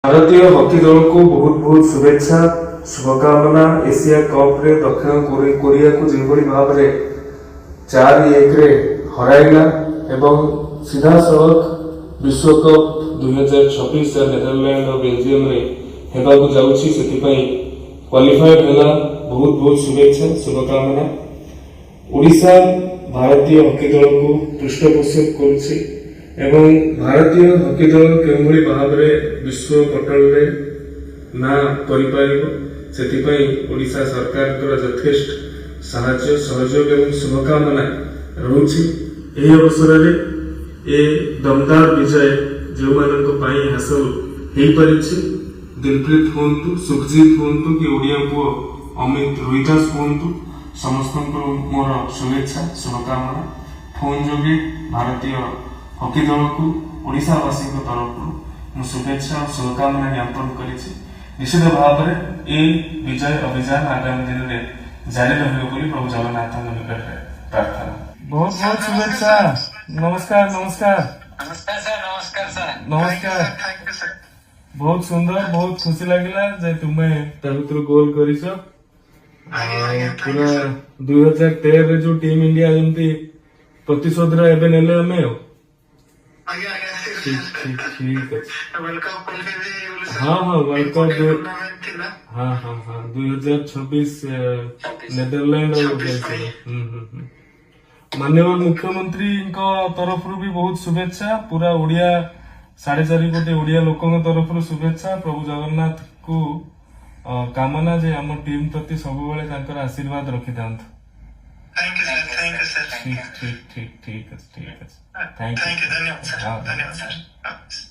ଭାରତୀୟ ହକି ଦଳକୁ ବହୁତ ବହୁତ ଶୁଭେଚ୍ଛା, ଶୁଭକାମନା। ଏସିଆ କପ୍ରେ ଦକ୍ଷିଣ କୋରିଆକୁ ଯେଭଳି ଭାବରେ 4-1ରେ ହରାଇଲା ଏବଂ ସିଧାସଳଖ ବିଶ୍ୱକପ୍ 2026 ନେଦରଲ୍ୟାଣ୍ଡ ଓ ବେଲଜିୟମରେ ହେବାକୁ ଯାଉଛି, ସେଥିପାଇଁ କ୍ୱାଲିଫାଏଡ୍ ହେଲା। ବହୁତ ବହୁତ ଶୁଭେଚ୍ଛା, ଶୁଭକାମନା। ଓଡ଼ିଶା ଭାରତୀୟ ହକି ଦଳକୁ ପୃଷ୍ଠପୋଷକ କରୁଛି ଏବଂ ଭାରତୀୟ ହକି ଦଳ କେଉଁଭଳି ଭାବରେ ବିଶ୍ୱ ପଟଳରେ ନାଁ କରିପାରିବ, ସେଥିପାଇଁ ଓଡ଼ିଶା ସରକାରଙ୍କର ଯଥେଷ୍ଟ ସାହାଯ୍ୟ, ସହଯୋଗ ଏବଂ ଶୁଭକାମନା ରହୁଛି। ଏହି ଅବସରରେ ଏ ଦମଦାର ବିଜୟ ଯେଉଁମାନଙ୍କ ପାଇଁ ହାସଲ ହେଇପାରିଛି, ଦିଲପ୍ରୀତ ହୁଅନ୍ତୁ, ସୁଖଜିତ ହୁଅନ୍ତୁ କି ଓଡ଼ିଆ ପୁଅ ଅମିତ ରୋହିଦାସ ହୁଅନ୍ତୁ, ସମସ୍ତଙ୍କୁ ମୋର ଶୁଭେଚ୍ଛା, ଶୁଭକାମନା। ଫୋନ୍ ଯୋଗେ ଭାରତୀୟ ହକି ଦଳକୁ ଓଡ଼ିଶାବାସୀଙ୍କ ତରଫରୁ ମୁଁ ଶୁଭେଚ୍ଛା ଓ ଶୁଭକାମନା ଜ୍ଞାପନ କରିଛି। ନିଶ୍ଚିତ ଭାବରେ ଏ ବିଜୟ ଅଭିଯାନ ଆଗାମୀ ଦିନରେ ଜାରି ରହିବ ବୋଲି ପ୍ରଭୁ ଜଗନ୍ନାଥଙ୍କ ନିକଟରେ ପ୍ରାର୍ଥନା। ବହୁତ ବହୁତ ଶୁଭେଚ୍ଛା। ନମସ୍କାର, ନମସ୍କାର। ନମସ୍କାର ସାର୍, ନମସ୍କାର ସାର୍। ନମସ୍କାର। Thank you sir. ବହୁତ ସୁନ୍ଦର, ବହୁତ ଖୁସି ଲାଗିଲା ଯେ ତୁମେ ତା ଭିତରୁ ଗୋଲ କରିଛ। ଆଉ ପୁରା 2013ରେ ଯୋଉ ଟିମ୍ ଇଣ୍ଡିଆ ଯେମିତି ପ୍ରତିଶୋଧର ଏବେ ନେଲେ ଆମେ ଆଉ। ଆଜ୍ଞା। ଠିକ ଠିକ ଅଛି। ୱାର୍ଲଡ କପ୍ କ୍ୱାଲିଫାଇ ବି ହେଇଗଲୁ। ହଁ, ୱାର୍ଲଡ କପ୍ ଟୁର୍ଣ୍ଣାମେଣ୍ଟ ଥିଲା। ହଁ, 2026 ନେଦରଲ୍ୟାଣ୍ଡ ଆଉ ବେଲଜିୟମ। ହୁଁ ହୁଁ ହୁଁ ମାନ୍ୟବର ମୁଖ୍ୟମନ୍ତ୍ରୀଙ୍କ ତରଫରୁ ବି ବହୁତ ଶୁଭେଚ୍ଛା। ପୁରା ଓଡିଆ, 4.5 କୋଟି ଓଡିଆ ଲୋକଙ୍କ ତରଫରୁ ଶୁଭେଚ୍ଛା। ପ୍ରଭୁ ଜଗନ୍ନାଥଙ୍କୁ କାମନା ଯେ ଆମ ଟିମ୍ ପ୍ରତି ସବୁବେଳେ ତାଙ୍କର ଆଶୀର୍ବାଦ ରଖିଥାନ୍ତୁ। Thank you sir, thank you sir. ଠିକ ଠିକ ଠିକ ଠିକ ଅଛି, ଠିକ ଅଛି, thank thank you, ଧନ୍ୟବାଦ ସାର୍। ହଁ। ଧନ୍ୟବାଦ ସାର୍।